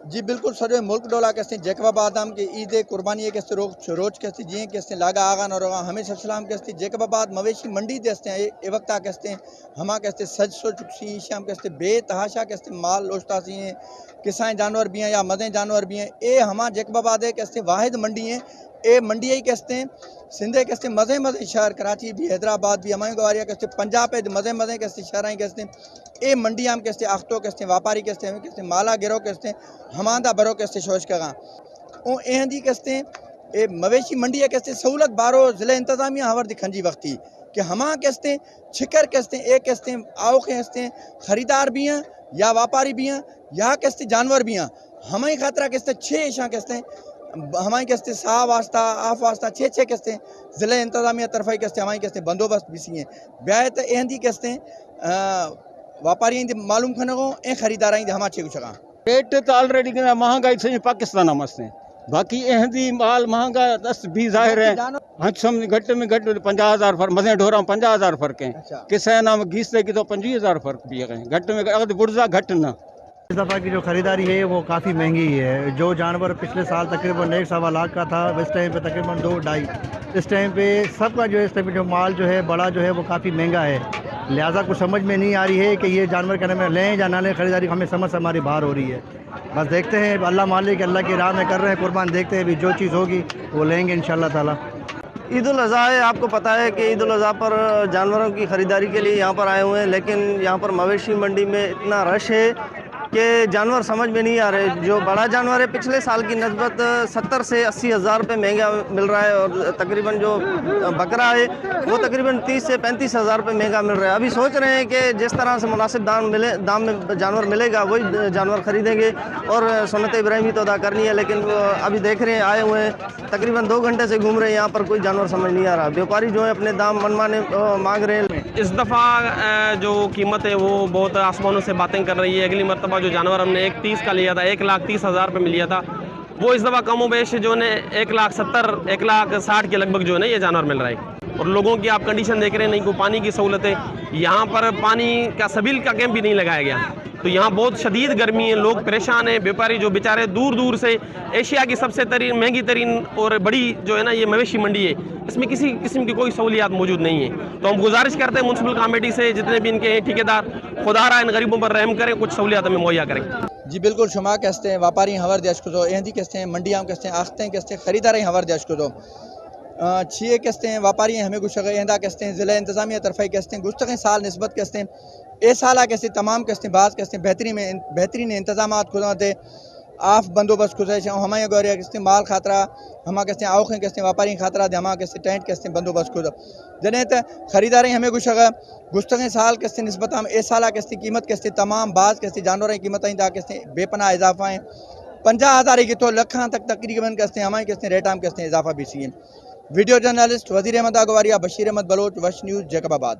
جی بالکل، سجے ملک ڈولا کہ استیں جیکب آباد ہم کہ عید قربانی کہ استیں روچ، روچ کہ استیں جی کہ استیں لاگا آغا نہ روگا ہمیں سلسلہ ہم کہ استیں جیکب آباد مویشی منڈی دے استیں اے، اے وقتا کہ استیں ہما کہ استیں سج سو چکسی شام کہ استیں بے تحاشا کہ استیں مال اوشتاسی ہیں، کسائیں جانور بھی ہیں یا مزیں جانور بھی ہیں۔ اے ہما جیکب آباد ہے کہ استیں واحد منڈی ہیں۔ اے منڈی ہے کہ استیں سندھ کے کہ استیں مزیں مزیں شہر، کراچی بھی، حیدرآباد بھی، ہمائیں گواریا کہ استیں پنجاب ہے، مزیں مزیں کہ استیں شہر ہیں کہ استیں اے منڈی ہم کہ استیں اختو کہ استیں واپاری کہ استیں ہمیں کہ استیں مالا گرو کہ استیں ہماندا برو کہ استیں شوش کگاں۔ اوں اے ہندی کہ استیں اے مویشی منڈی ہے کہ استیں سہولت بارو ضلع انتظامیہ ہور دی کھنجی وقتی کہ ہما کہ استیں چھکر کہ استیں اے کہ استیں آوخیں استیں خریدار بھی ہیں یا واپاری بھی ہیں یا کہ استیں جانور بھی ہیں، ہمائی خاطرہ کہ استیں چھ ایشاں کہ استیں ہمائی کہ استیں سا واسطہ، آف واسطہ چھ چھ کہ استیں ضلع انتظامیہ طرفائی کہ استیں ہمائی کہ استیں بندوبست بھی سی ہیں۔ بیائے تو اے ہندی کہ استیں، آ، واپاری ہندی معلوم کھنگو، اے خریدار ہندی ہما چھ گوشگاں۔ ریٹ تو آلریڈی کہ مہنگائی سے پاکستان ہم استیں۔ باقی اے ہندی مال مہنگا دس بھی ظاہر ہے۔ ہنچ سم گھٹ میں گھٹ پنجاہ ہزار فرق، مزیں ڈھوراں پنجاہ ہزار فرق ہیں۔ اچھا۔ کسے نام گیس دے کی تو پنجوی ہزار فرق بھی ہے۔ گھٹ میں اگر برزا گھٹ نہ۔ اس دفعہ کی جو خریداری ہے وہ کافی مہنگی ہے۔ جو جانور پچھلے سال تقریباً ایک سوا لاکھ کا تھا، اس ٹائم پہ تقریباً دو ڈھائی۔ اس ٹائم پہ سب کا جو ہے، اس ٹائم پہ جو مال جو ہے، بڑا جو ہے، وہ کافی مہنگا ہے۔ لہٰذا کچھ سمجھ میں نہیں آ رہی ہے کہ یہ جانور کہنے میں لیں یا نہ لیں، خریداری ہمیں سمجھ سے ہماری باہر ہو رہی ہے۔ بس دیکھتے ہیں، اللہ مالک، اللہ کی راہ میں کر رہے ہیں قربان، دیکھتے ہیں ابھی جو چیز ہوگی وہ لیں گے انشاءاللہ تعالیٰ۔ عید الاضحیٰ ہے، آپ کو پتہ ہے کہ عید الاضحیٰ پر جانوروں کی خریداری کے لیے یہاں پر آئے ہوئے ہیں، لیکن یہاں پر مویشی منڈی میں اتنا رش ہے کہ جانور سمجھ میں نہیں آ رہے۔ جو بڑا جانور ہے، پچھلے سال کی نسبت ستر سے اسی ہزار روپے مہنگا مل رہا ہے اور تقریباً جو بکرا ہے، وہ تقریباً تیس سے پینتیس ہزار روپے مہنگا مل رہا ہے۔ ابھی سوچ رہے ہیں کہ جس طرح سے مناسب دام ملے، دام میں جانور ملے گا، وہی جانور خریدیں گے اور سنت ابراہیمی تو ادا کرنی ہے، لیکن وہ ابھی دیکھ رہے ہیں، آئے ہوئے ہیں، تقریباً دو گھنٹے سے گھوم رہے ہیں، یہاں پر کوئی جانور سمجھ نہیں آ رہا۔ بیوپاری جو ہے اپنے دام من مانے، آ، مانگ رہے ہیں۔ اس دفعہ، آ، جو قیمت ہے وہ بہت آسمانوں سے باتیں کر رہی ہے۔ اگلی مرتبہ جو جانور ہم نے ایک تیس کا لیا تھا، ایک لاکھ تیس ہزار روپے میں لیا تھا، وہ اس دفعہ کم و بیش جو ہے ایک لاکھ ستر، ایک لاکھ ساٹھ کے لگ بھگ جو ہے نا یہ جانور مل رہا ہے۔ اور لوگوں کی آپ کنڈیشن دیکھ رہے ہیں، نہیں کوئی پانی کی سہولت ہے، یہاں پر پانی کا سبیل کا کیمپ بھی نہیں لگایا گیا۔ تو یہاں بہت شدید گرمی ہے، لوگ پریشان ہیں، بیوپاری جو بیچارے دور دور سے، ایشیا کی سب سے ترین، مہنگی ترین اور بڑی جو ہے نا یہ مویشی منڈی ہے، اس میں کسی قسم کی کوئی سہولیات موجود نہیں ہے۔ تو ہم گزارش کرتے ہیں میونسپل کمیٹی سے، جتنے بھی ان کے ہیں ٹھیکیدار، خدا را ان غریبوں پر رحم کریں، کچھ سہولیات ہمیں مہیا کریں۔ جی بالکل، شما کہ استیں واپاری ہور دیش کتو، اے ہندی کہ استیں منڈی ہم کہ استیں آختیں کہ استیں خریداریں ہور دیش کتو۔ آ، چیئے کہ استیں واپاری ہمیں گوشگ ء، اے ہندا کہ استیں ضلع انتظامیہ طرفے کہ استیں گوشتگیں سال نسبت کہ استیں اے سالا کہ استیں تمام کہ استیں باز کہ استیں بہترین میں، بہترین انتظامات کھداں تے آف بندوبست کھدے چاہوں ہمایا گوریا کہ استیں مال خاطرہ، ہما کہ استیں آوخیں کہ استیں واپاری خاطرہ دے ہما کہ استیں ٹینٹ کہ استیں بندوبست کھدا۔ جنے تے خریداریں ہمیں گوشگ ء گوشتگیں سال کہ استیں نسبت ہم اے سالا کہ استیں قیمت کہ استیں تمام باز کہ استیں جانوریں قیمت ہیں دا کہ استیں بے پناہ اضافہ ہیں۔ پنجاہ ہزار کی تو لکھاں تک تقریباً کہ استیں ہمائی کہ استیں ریٹ ہم کہ استیں اضافہ بھی سی ہیں۔ ویڈیو جرنلسٹ وزیر احمد آگواریا، بشیر احمد بلوچ، وش نیوز، جیکب آباد۔